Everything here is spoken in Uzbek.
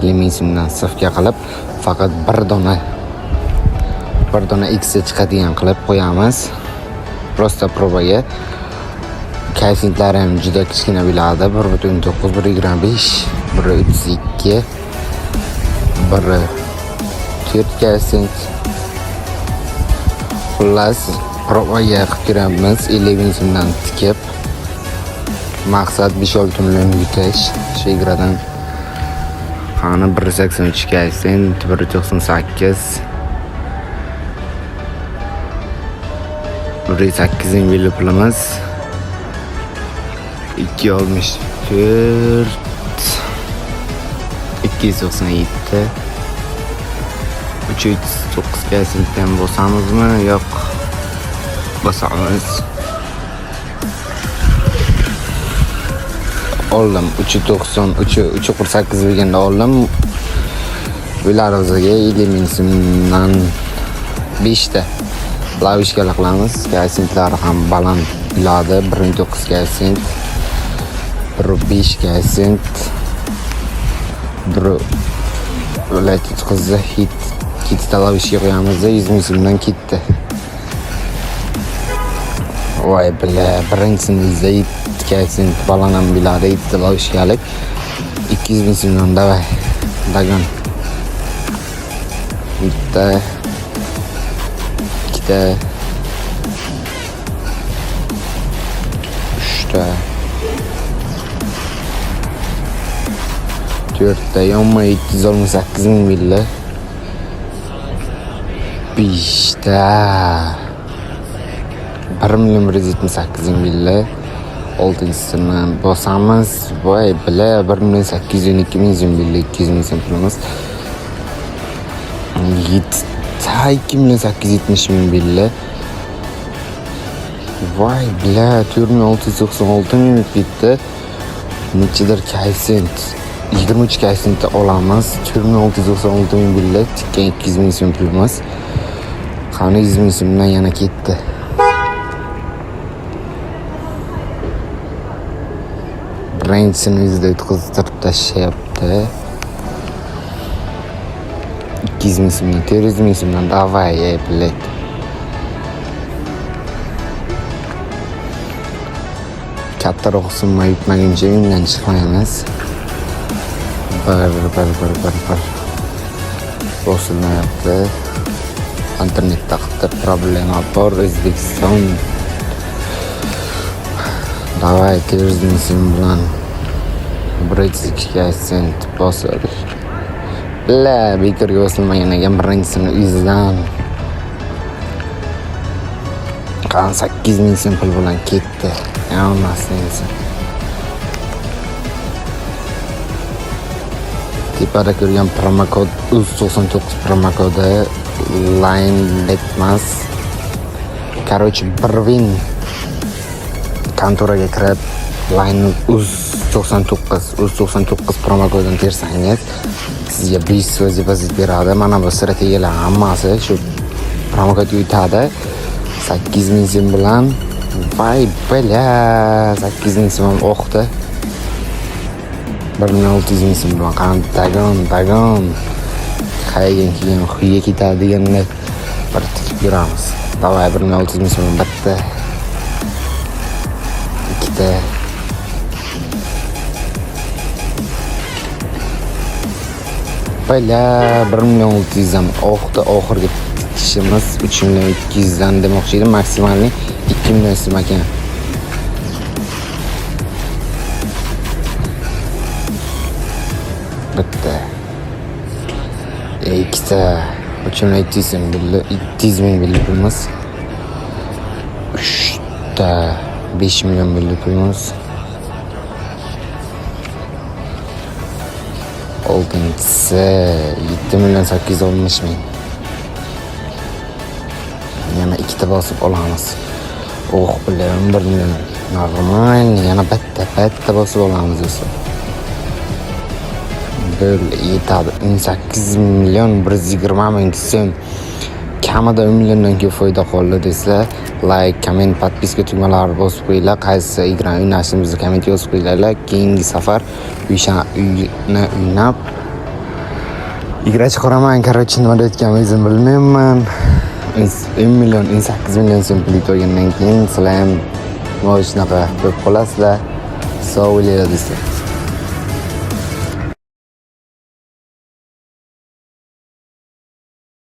50 ming so'mdan stavka qilib, faqat bir dona X chiqadigan qilib qo'yamiz. Просто probaga. Koeffitsientlari ham juda kichkina bo'ladi. 1.9, 1.25, 1.32, 1.4 koeffitsient. Xullas, probaga qilib ko'ramiz 50 ming so'mdan tikib. Maqsad 5-6 million yutish shu igradan. Qani 1.83 koeffitsient, 1.98, 1.8 ming belli pulimiz. 2.64, 297, 339 koeffitsiyentdan bosamizmi? Yo'q. Bosamiz. Oldim 3.90, 3.48 bo'lganda oldim. Bular o'ziga 50 ming so'mdan 5 ta lavishkalar qilamiz. Koeffitsitentlari ham baland bo'ladi. 1.9 koeffitsient, 1.5 koeffitsient, 1 yutqizdi. Hit yettita lavishka qo'yamiz, 100 ming so'mdan ketdi. Voy бля, birinchisini o'zida yetti koeffitsient baland ham bo'ladi, yettita lavishkalik. 200 ming so'mdan давай. Догон. Bitta, ikkita, uchta, to'rtta, yonma 768 ming billa. Beshta. 1 million 178 ming billa. Oltinchisini bosamiz. Voy бля, 1 million 812 ming so'm billa, 200 ming so'm pulimiz. Yettita 2 million 870 ming billa. Voy бля, 4 million 696 ming ketdi. Nechadir koeffitsient, 23 koeffitsiyentda olamiz. 4 million 696 ming billa, tikkan 200 ming so'm pulimiz. Qani 100 ming so'mdan yana ketdi. Birinchisini o'zida yutqizdirib tashlayapti. 200 ming so'mdan, 400 ming so'mdan давай, ey, блядь. Kattaroq summa yutmaguncha uyimdan chiqmaymiz. Bir, bir, bir, bir, bir. Bosilmayapti. Internetda qitib problema bor, O'zbekiston. Давай 400 ming so'm bilan 1.32 koeffitsient bosil. Бля, bekorga bosilmagan ekan birinchisini o'zidan. Qani 8 ming so'm pul bilan ketdi. Yonmasdan. Tepada ko'rgan promokod uz99 promokodi line betmas. Короче, bir win kontoraga kirib line uz99 uz99 promokodini tersangiz sizga 5% depozit beradi. Mana bu strategiyalar hammasi shu promokodga o'tadi. 8 ming so'm bilan, voy бля, 8 ming so'm ham oqdi. 1 million 600 ming so'm bilan qani догон, догон. Qayerga keyin xuya ketadi deganda bir tikib yuramiz. Давай 1 million 600 ming so'm bitta. Ikkita. Бля, 1 million 600 ham oqdi. Oxirgi tikishimiz 3 million 200 dan demoqchi edim. Maksimalniy 2 million so'm ekan. Bitta. Ikkita. 3 million 200 so'm billa, 200 ming billa pulimiz. Uchta 5 million billa pulimiz. Oltinchisi 7 million 860 ming. Yana ikkita bosib olamiz. Oh, бля, 11 million. Нормально, yana bitta, bitta bosib olamiz esa. Bir yetadi. 18 million 120 ming so'm. Kamida 1 milliondan ko'p foyda qoldi desa, like, komment, подписка tugmalarini bosib qo'yinglar. Qaysi igrani o'ynashimizni kommentga yozib qo'yinglar. Keyingi safar o'sha uyni o'ynab Игра chiqaraman, короче, nima deyotganimni o'zim bilmayman. 10 million, 18 million so'm pul yutib olgandan keyin sizlar ham shunaqa bo'lib qolasizlar. Sog' bo'linglar, do'stlar.